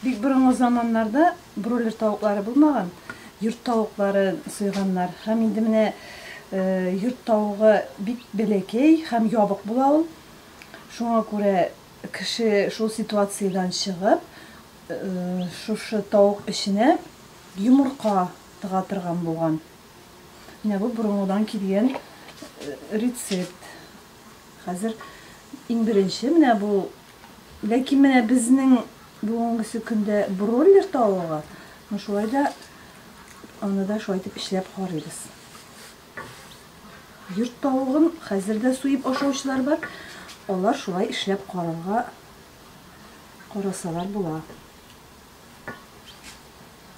Бик борынгы заманнарда бройлер тавыклары булмаган, йорт тавыклары суйганнар. Һәм инде менә йорт тавыгы бик бәләкәй һәм ябык була ул. Шуңа күрә кеше шул ситуациядән чыгып, шушы тавык эченә йомырка тыга торган булган. Менә бу борынгыдан килгән рецепт. Хәзер иң беренче менә бу, ләкин менә безнең бүгенгесе көндә бройлер тавыгы, но шулай да аны да шулай итеп эшләп карыйбыз. Йорт тавыгын хәзер дә суеп ашаучылар бар. Алар шулай эшләп карарга карасалар була.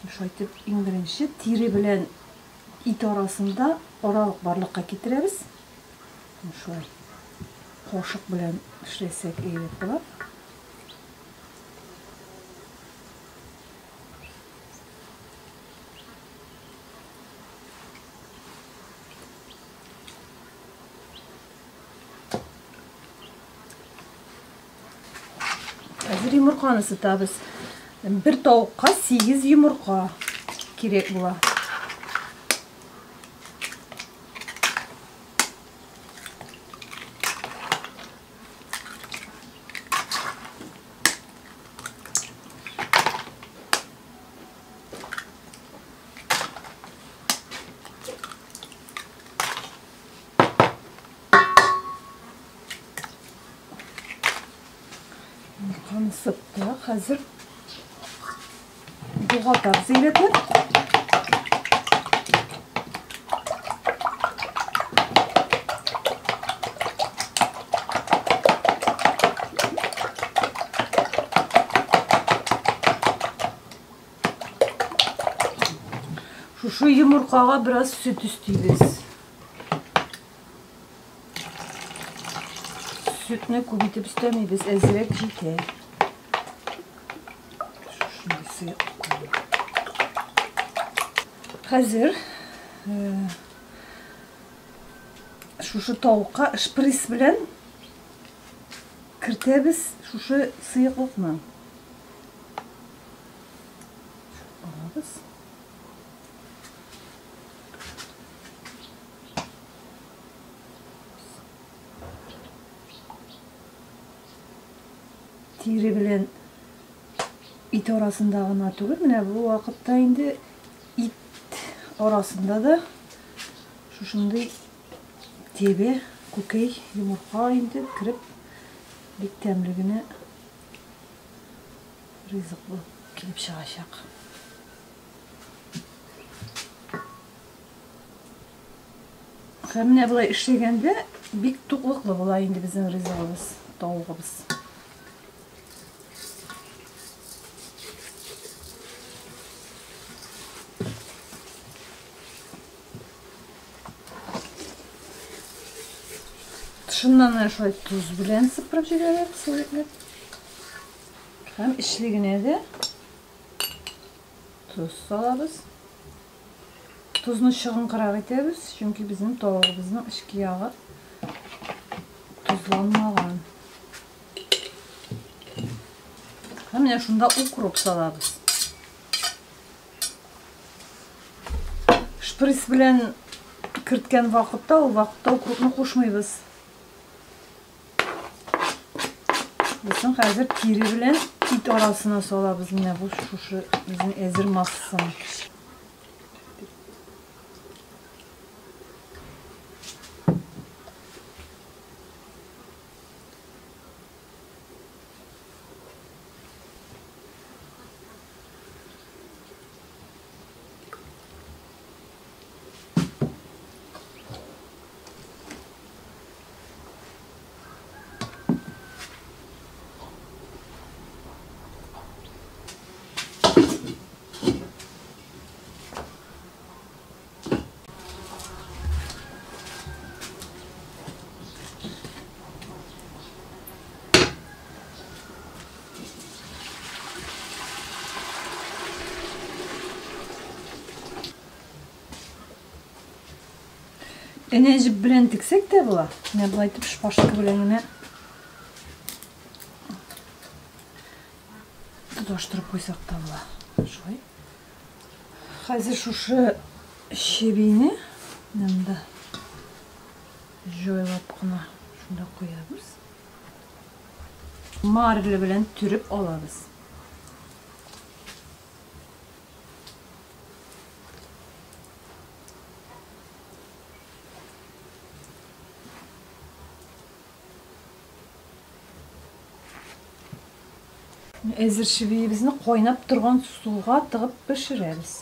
Шулай итеп иң беренче тире белән ит арасында аралык барлыкка китерәбез. Шулай кашык белән эшләсәк әйбәт була. Хәзер йомырканы сытабыз. Бер тавыкка 8 йомырка кирәк була. Йомырканы сыттык. Хәзер болгатабыз әйбәтләп. Шушы йомыркага бераз сөт өстибез. Сөтне күп итеп өстәмибез, әзрәк җитә. Шушындый сыек. Хәзер шушы тавыкка шприц белән кертәбез шушы сыеклыкны. Алабыз. Тире белән ит арасында гына түгел, менә бу вакытта инде ит арасында да шушындый тебе, күкәй, йомырка инде кереп бик тәмле генә ризык булып килеп чыгачак. Һәм менә болай эшләгәндә бик туклыклы була инде безнең ризыгыбыз, тавыгыбыз. Тышыннан менә шулай тоз белән сыпырып җибәрәбез, әйбәтләп. Һәм эчлегенә дә тоз салабыз. Тозны чыгынкырак итәбез, чөнки безнең тавыгыбызның эчке ягы тозланмаган. Һәм менә шунда укроп салабыз. Шприц белән керткән вакытта, ул вакытта укропны кушмыйбыз. Бусын хәзер тире белән ит арасына салабыз. Менә бу шушы безнең әзер массаны. Энә җеп белән тексәк тә була. Менә болай итеп шпажка белән генә. Тоташтырып куйсак та була. Шулай. Хәзер шушы чебине монда җайлап кына шунда куябыз. Марля белән төреп алабыз. Әзер чебиебезне кайнап торган суга тыгып пешерәбез.